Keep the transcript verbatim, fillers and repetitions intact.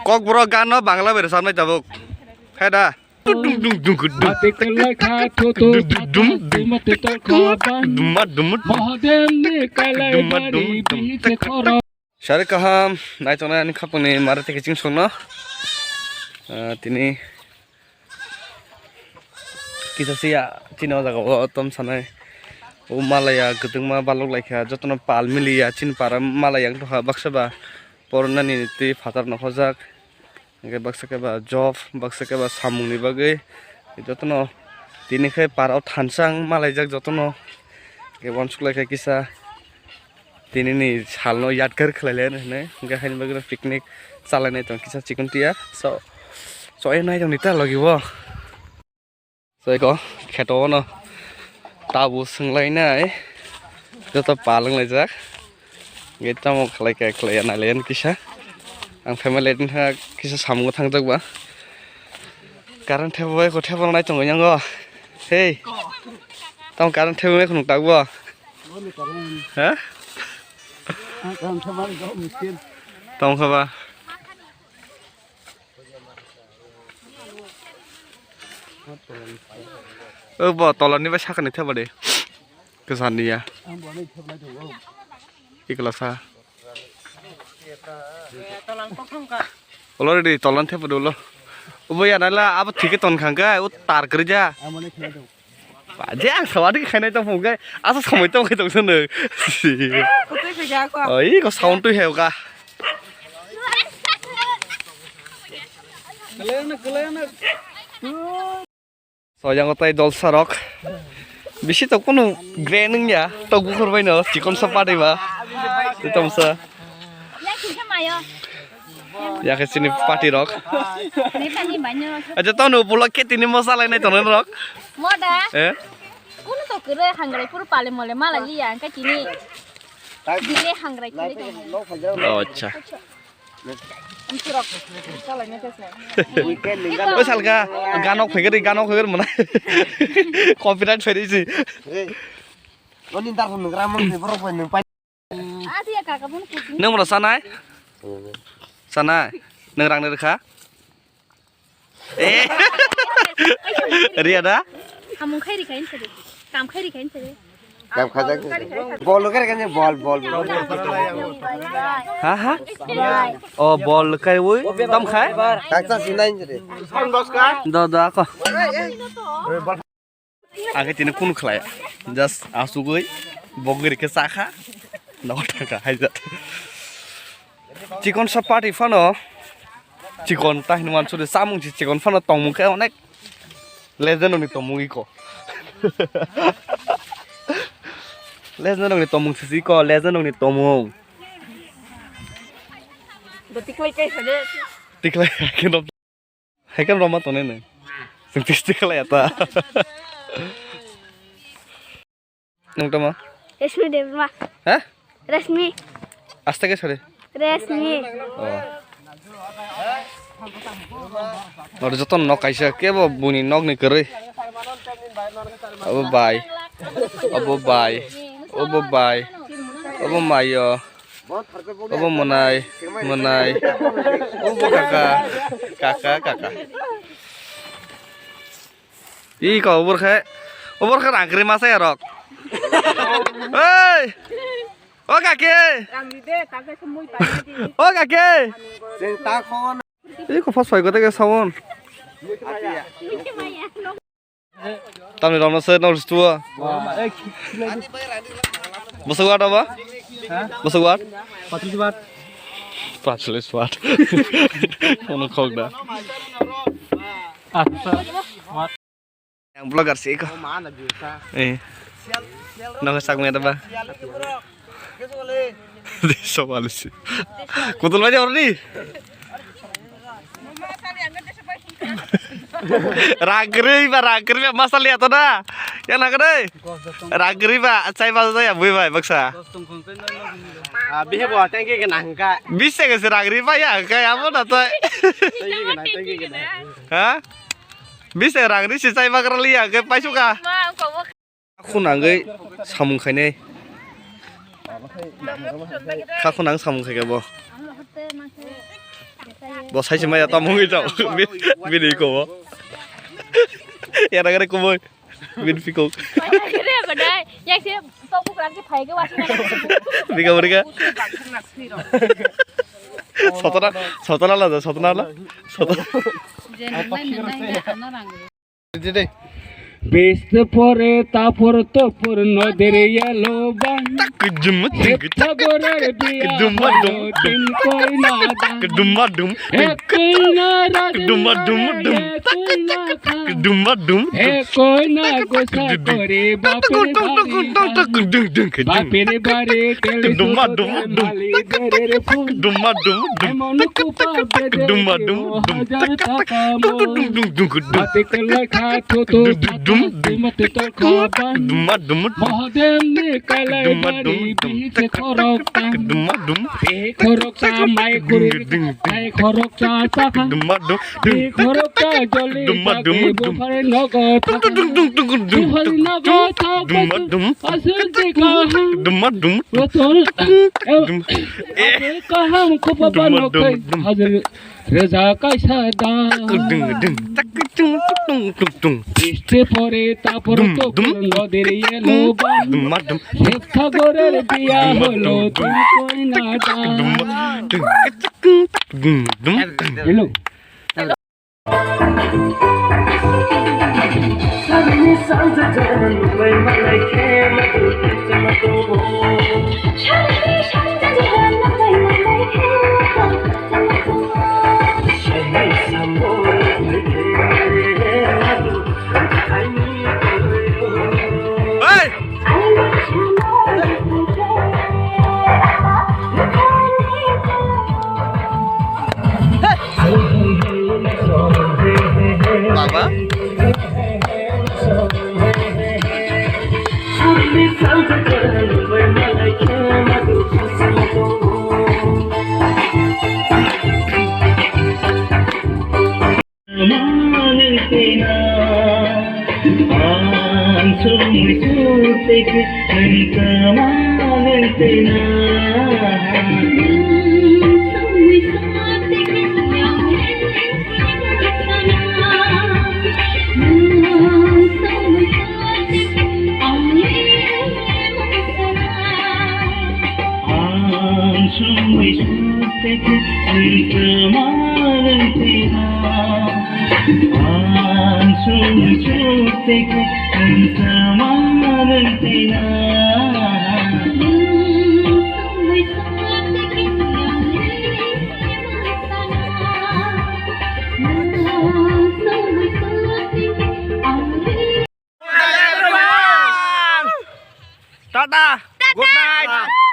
Kokborok gano Bangla bai rwchapnai tabuk. He da. Dum, dum, dum, dum, dum. Dum, dum, dum, dum. Dum, dum, dum. Sari kaham, naitongnai ani khapangni mare tei kiching songno. Ah, tini kisa siya chini o jaga o tom sanai. O malaya kwtwngma balok laikha, jotono pal miliya chini para malaya wngtokha baksa ba. Pornani twi phatar nokhorjak. Hingke baksa khe ba job, baksa khe ba samungni bagwi jotono tini khe parao thansa wng malaijak jotono. Hingke uansuk lai khe kisa tinini salno yadgar khlai lai hinwi hwnkhe haini bagwino picnic chalainai tong kisa chikon tiya. So, so, e nai tongni ta logi o. Soiko kheto ono tabuk swnglainai joto pal wnglaijak. Hingke tamo khlai kha khlai ya nai lai kisa. Ang family din ha kisa samung thangjak ba. Current thebo bai ko thebo nai tongo yango. Hey. Tamo current thebo bai ko nuk tak bo. Ha? Tamo kha ba. O bo tolani bai sakani theba de. Kwchani ya. Ikla sa. Already tolan theba dolo. Obo ya nala abo thike ton khangka o tar kwrwi ja. Ba, je ang sawari khainai tong phungai, asa samui tong khai tong sano. Kutui khaja ko. Oi, ko sound tui heo ka. So, yang tai dol sarok. Bisi to kunu grand wngya, to gukhur bai no, chikon sa padai ba. Tei tong sa. Ya, kisa mayo. Ya khe chini party rok. Acha tong no bulok khe tini mosa lai nai tong rok. Moda. Eh? Kunu to kere hangrai puru pale mole mala liya, angka chini. Dile hangrai kere tong. Oh, acha. Amsurok. Salai nai tese. Oi salka, ganok phegeri, ganok phegeri mana. Copyright phegeri si. Oni dar nang ramang ni borok bai nang pai. Nwng bono sanai? Sanai? Nwng rang ni rwkha? Eh. Riya da? Hamung khai rikha insari. Kam khai rikha insari. Kam khajak. Bol kai kan bol bol. Ha ha? Oh, bol kai ui. Tam khai? Taksa sinai insari. Do do ako. Ang khe tini kunu khlai, just asugwi bogri khe chakha, nogo thangkha haijat. Chikon sa party phano, chikon ta hinwi uansukdi, chamung si chikon phano tongmung khe onek legend ni tongmung iko. Legend ni tongmung si iko, legend ni tongmung. Tiklai khe no. Hai kan roma tongnai nang. Chwng tisti khlai ya ta. Nang tamo? Rashmi Debbarma. Ha? Rashmi. Asta ke sore. Rashmi. Oh. Oro joto nok kaisa kebo buni nok ni kwrwi. Abo bai. Abo bai. Abo bai. Abo mayo. Obo mwnai, mwnai. Obo kaka, kaka, kaka. Iko obor khe, obor khe rang kwrwi masa ya rok. Hey! O kaki! O kaki! Iko phos phai goteke sawon. Tamni romno se nol stu. Bosok wat aba? Bosok wat? Patris wat. Patris wat. Kono khok da. Acha. Yang vlogger si ko. Eh. Nang sak me da ba? Deso balisi. Kutul baja orni. Ragri ba, ragri ba, masali ato na. Ya na kare. Ragri ba, achai ba ya bui ba baksa. Ah, bihe bo tengke ke nangka. Bise ke se ragri ba ya ka ya mo na to. Tengke ke nang, tengke ke nang. Ha? Bise ragri si chai ba kar liya ke paisuka. Khunangwi samung khainai. Kha khunang samung khaikha bo. Bo sai se maya tamo wngwi tong. Bini iko bo. Yara gare kubui. Bini piko. Bika bika. Sotona, sotona la, sotona la. Sotona. Beste pore tapor topor noder yalo ban. Kudum, kudum, Septa gorer biya kudum, holo kudum, din koina dan. Kudum, kudum, Ek koina rajna, kudum, kudum, ek koina kha. Kudum, kudum, Ek koina gosa kudum, kore bapre tung, tung, tung, bari tung, tung, kudum, kudum, kudum. Bapre bari tel Kudum, sudre kudum, kudum. Mali dere pu. Kudum, kudum, kudum. Emon kupa bede Kudum, kudum, kudum. Hajar taka mo. Kudum, kudum, kudum, kudum. Mati kelai kha thu thu Dum, dum, dum, dum. Mati tol kha ban. Dum, dum, dum. Mahadev ni kalai Dum, bari dum, dum. Bise khorok ta. Dum, dum. Bise khorok ta mai khuri. Dum, dum, dum. Mai khorok ta ta kha. Dum, dum, dum. Bise khorok ta joli Dum, ta dum, ke dum. Bukhari nogo ta. Dum, dum, dum, dum, dum. Bukhari nogo ta Dum, dum. Asuk di kha. Dum, dum. Betul. Dum. Eh. Kaham kupa Dum, bano dum, kai dum. Hajar. Reza kaisa da. Ding, ding, tak, tung, tung, tung, tung. Biste pore tapor Dum, topor dum. Noder yalo ban. Dum, ma, dum. Septa gorer biya Dum, ma, holo dum, dum. Din koina dan. Dum, ma, dum, dum, dum. Hello. Hey! Baba. Ang sumui suteke ang kamarang tina. Ang sumui suteke ang kamarang tina. Tata. Good night.